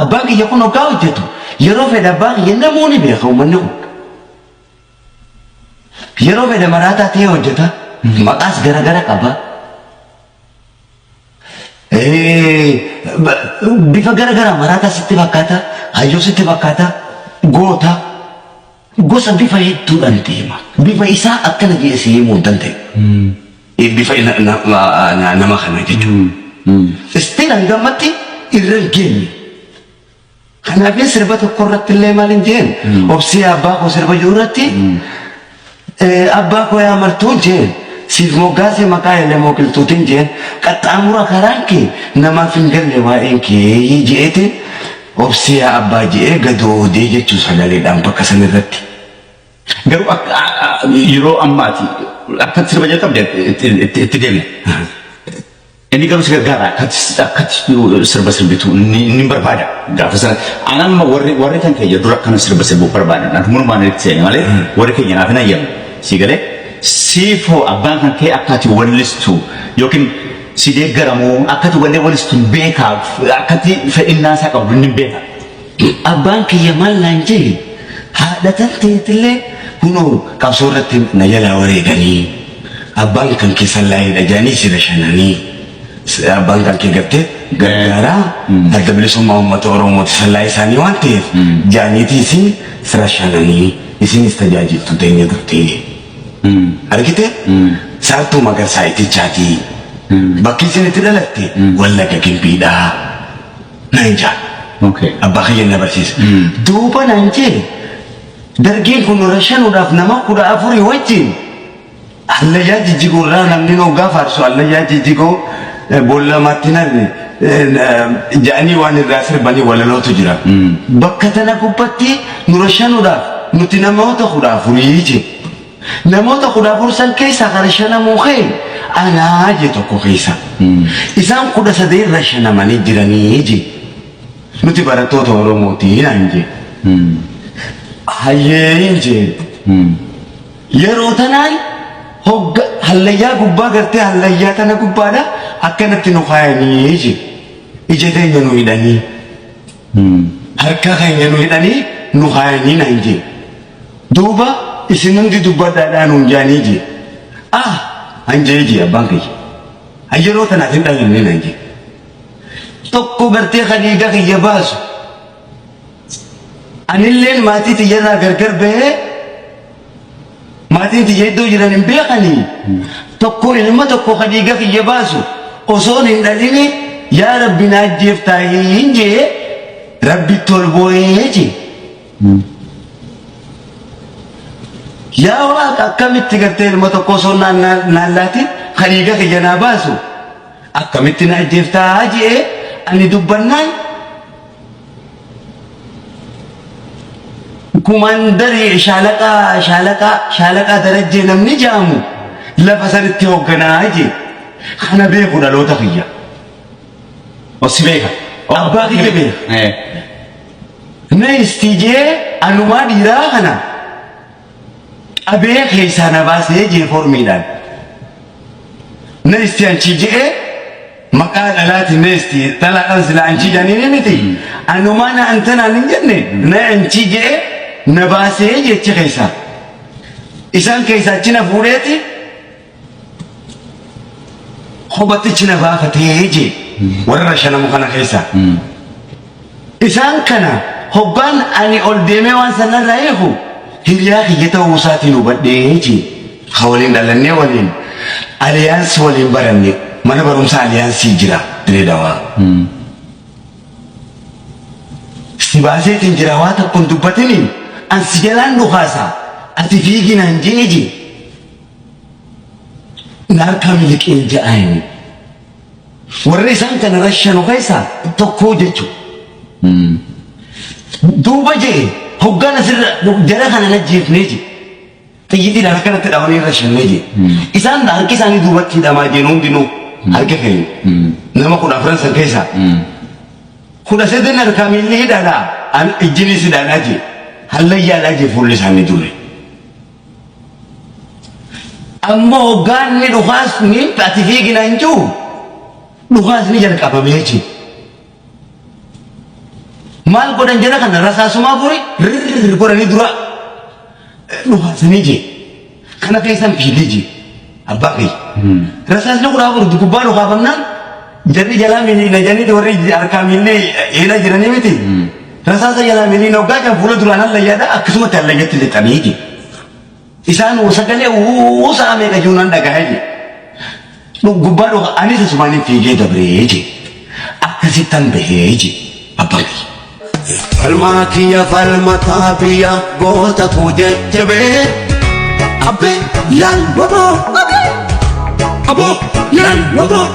Abbaan kiyya kun hoggaa hojjetu yeroo fedhe abbaa kiyya namuu ni beeka uummanni kun. Yeroo fedhe maraataa ta'ee hojjeta. Maqaas garagara qaba. Bifa garagaraa maraataa sitti fakkaata, hayyuu sitti fakkaata, goota. Gosa bifa hedduudhaan deema. Bifa isaa akkana jedhee si himuu hin danda'u. Bifa nama kana jechuudha. Still hanga ammatti irra hin geenye. Kanaafin sirba tokko irratti illee maal hin jeen obsee abbaa koo sirba jiru irratti abbaa koo yaa martuun jeen siif moggaasee maqaa elemoo qilxuutiin jeen qaxxaamura karaan kee namaaf hin galle waa'een kee je'eetiin obsee yaa abbaa je'ee gadoodee jechuu sagaleedhaan bakka san irratti. Garuu yeroo ammaati akka sirba jalqabde itti deemna. Inni garuu si gargaara akkatti akkatti sirba sirbitu inni inni barbaada. Gaafa sana an amma warri warri kan keenya dura akkana sirba sirbuu barbaadan. An munumaan itti seene malee warri keenya naaf hin hayyamu. Si galee siifoo abbaan kan kee akka ati wallistu yookiin si deeggaramoo akka ati wallee wallistu hin beekaa akkatti fedhinnaa isaa qabdu inni hin beeka. Abbaan kiyya maal naan jee haadha tan teetillee kunoo qabsoo irratti na jalaa wareeganii abbaan kan kee sallaayidha jedhanii si rashananii abbaan kan kee gartee gargaaraa adda bilisummaa uummata Oromooti sallaayii isaanii waan ta'eef jedhaniitii si rashananii isinis tajaajiltu teenya turtee. Argite? Saartuu Magarsaa Itichaatii. Bakki isin itti dhalatte Wallaga Gimbiidhaa. Naan jaa. Okay. Abbaa kiyya na barsiisa. Duuba naan jee dargiin kun nu rashanuudhaaf nama 14 wajjin hallayyaa jijjigoo irraa namni nu hoggaa faarsu hallayyaa jijjigoo boolla maattinarre jedhanii waan irraa sirbanii walalootu jira. Bakka tana gubbatti nu rashanuudhaaf nuti namoota 14 jee. Namoota 14 san keessaa kan rashanamuu ka'e anaa je tokko keessa. Isaan 13 rashanamanii jiranii je. Nuti barattoota Oromooti naan je. Hayyee je. Yeroo tanaan hogga hallayyaa gubbaa gartee hallayyaa tana gubbaadha akkanatti nu kaayanii je. Ija teenya nu hidhanii. Harka keenya nu hidhanii nu kaayanii naan je. Duuba isin hundi dubbadhaadhaa nuun jaanii jee. Ah! Han jee jee abbaan kiyya. Han yeroo tanaaf hin dhalanne naan jee. Tokko gartee kan dhiiga kiyya baasu. Anilleen maatii tiyyarraa gargar bahee maatiin tiyya iddoo jiran hin beekanii. Tokko ilma tokko kan dhiiga kiyya baasu osoon hin dhalini yaa Rabbi na ajjeeftaa hin jee Rabbitti ol boo'ee jee. Yaa Waaqa akkamitti gartee ilma tokko osoo naan naan laatin kan dhiiga kiyya naa baasu akkamitti na ajjeeftaa je'ee ani dubbannaan kumaandarii shaalaqaa shaalaqaa shaalaqaa Darajjee namni ja'amu lafa sanitti hoogganaa jee kana beeku dhaloota kiyya. O si beeka. Abbaa kiyya beeka. Na isti jee anumaa dhiiraa kana qabee keessaa na baasee jee formiidhaan. Na isti anchii je'ee maqaa dhalaatiin na isti dhalaadhaan sila anchii jedhanii miti. Anumaa na antanaan hin jenne na anchii je'ee na baasee jechi keessaa. Isaan keessaa achi na fuudheeti Kophatti na baafatee jee warra shanamu kana keessa. Isaan kana hoggaan ani ol deemee waan sanarraa eegu hiriyaa kiyya ta'uu isaatiin hubadhee jee. Ka waliin dhalannee waliin aliyaansii waliin baranne mana barumsaa aliyaansii jira Diree Dhawaa. Si baaseetiin jira waa tokko hin dubbatini an si jalaan dhukaasa ati fiigi naan jee jee. Na harkaa miliqeen ja'aani. Warra isaan kana rashanu keessaa tokko jechuudha. Duuba jee hoggaan asirra jara kana na jeefnee jee. Xiyyiitiidhaan akkanatti dhawanii rashannee jee. Isaan harki isaanii duubatti hidhamaa jeen hundinuu harka keenya. Nama 14 san keessaa. 13 harkaa miilli hidhaadha ijjinis hidhaadhaa jee. Hallayyaadhaa jee fuulli isaanii durre. Ammoo hoggaanni dhukaasni ati fiigina hin jiru dhukaasni jalqabamee jira. Maal godhan jara kana rasaasumaa furi rirr godhanii dura dhukaasanii jee. Kana keessan fiigee jee. Abbaa kiyya. Rasaasni 14 gubbaa dhukaafamnaan jarri jalaa miliina jedhanii warri harkaa miilli eela jiranii miti. Rasaasa jalaa miliina hoggaa kan fuula duraan hallayyaadha akkasumatti hallayyatti lixanii jee. Isaan sagalee uu sa'a meeqa jiruun dhagahee jee. Gubbaa dhuka anis asumaan fiigee dabree jee. Akkasittan bahee jee abbaan kiyya. Falmaa kiyya falmataa biyya goota koo jajjabee. Abbee laal waboo. Aboo laal waboo.